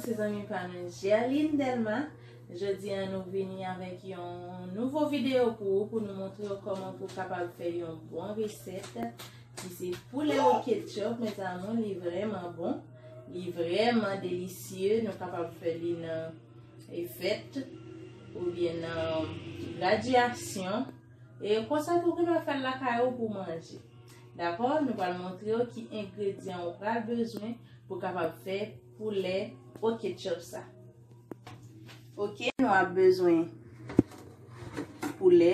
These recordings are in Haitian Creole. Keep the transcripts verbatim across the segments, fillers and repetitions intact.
Se zanmi pa nou Gerline Delma. Jodi a nou vini avèk yon nouvo videyo pou ou, pou nou montre w kòman pou w kapab fè yon bon resèt ki se poulè o ketchup, mes amours, li vrèman bon, li vrèman delisye. Nou kapab fè li nan e fèt oubyen nan gradyasyon. E konsa tou, ou gen dwa fè l lakay ou pou manje. Dakò? Nou pral montre w ki engredyan ou pral bezwen pou kapab fè poulè o ketchup sa. Ok, nou ap bezwen poulè.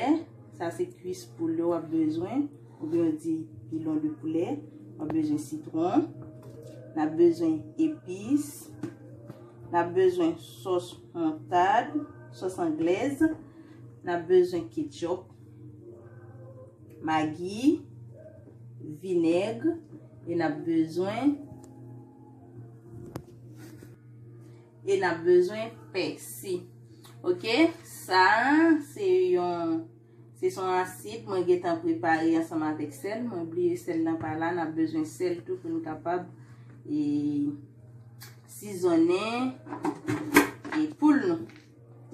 Sa se kwis poulè w ap bezwen, oubyen yo di pilon de poulè. W ap bezwen sitwon. N ap bezwen epis. N ap bezwen sòs moutad, sòs anglèz. N ap bezwen ketchup, magi, vinèg, e n ap bezwen, e n ap bezwen pèsi. Ok, sa a, se yon, se son asid mwen gentan prepare ansanm avèk sèl. Mwen bliye sèl lan pa la, n ap bezwen sèl tou pou n kapab e sizonnen e poul nou.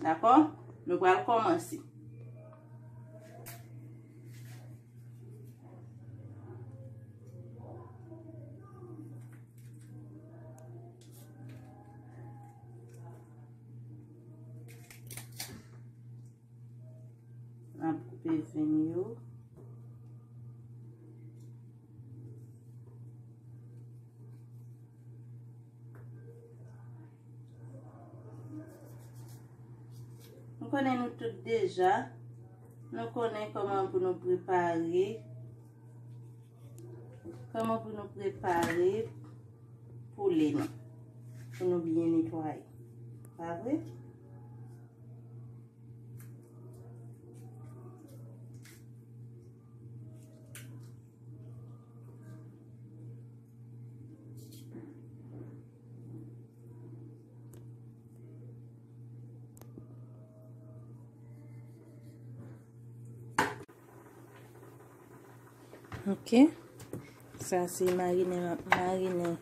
Dakò? Nou pral kòmanse. N ap koupe venn yo. Nou konnen nou tout deja, nou konnen kòman pou nou prepare, kòman pou nou prepare poulè nou, pou nou byen netwaye. Pa vre? Ok. Sa se marinen m ap marinen.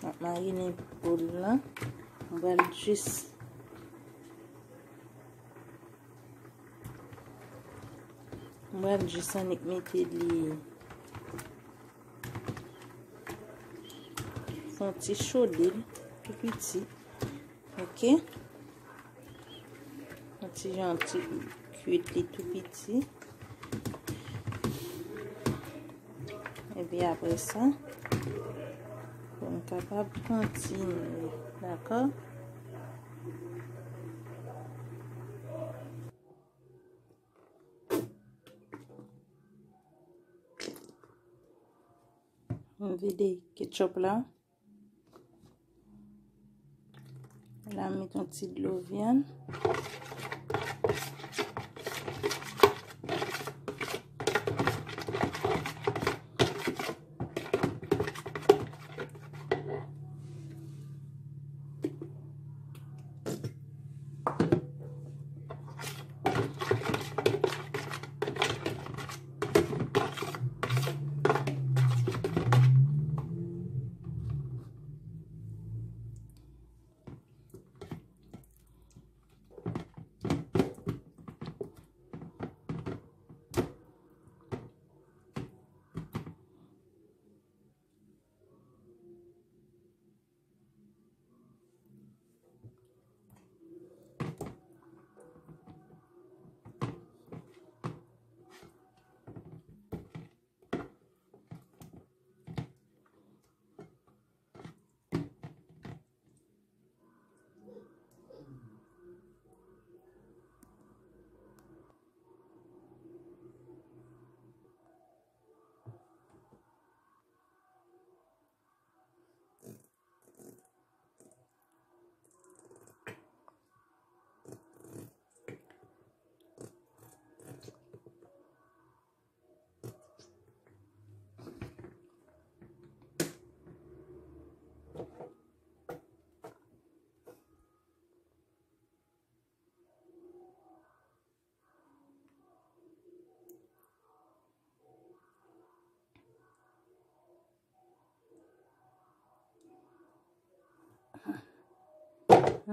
M ap marinen poul lan. Mwen pral jis, mwen pral jis annik mete li. Fè yon ti chode l tou piti. Ok. Yon ti jan ti kwit li tou piti. Epi apre sa, pou n kapab kontinye. Dakò? M vide ketchup la. La, m met yon ti dlo vyann.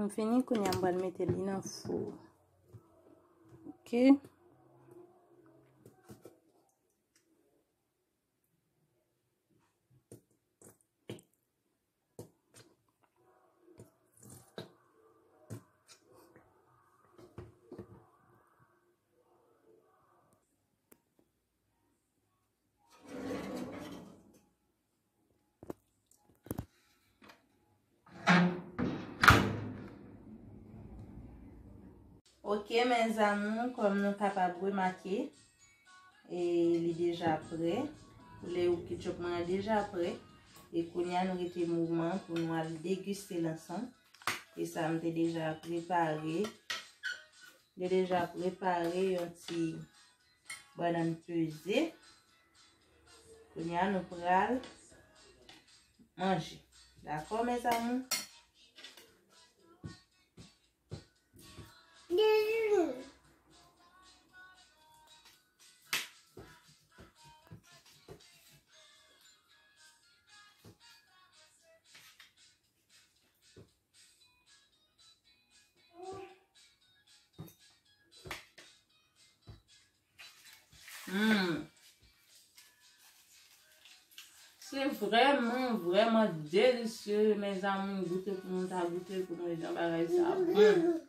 M fini, kounye a m pral mete li nan fou. Ok. Ok, mes amours, kòm nou kapab remake, e li deja prè. Koulè ketchup mwen an deja prè. E kounye a, nou rete moman pou nou al degiste l ansanm. E sa m te deja prepare. M te deja prepare yon ti bannann peze. Kounye a, nou pral manje. Dakò, mes amours? Hmm. Se vrèman, vrèman delisye, mes amours. Goute pou nou ta goute, pou nou jan bagay sa bon.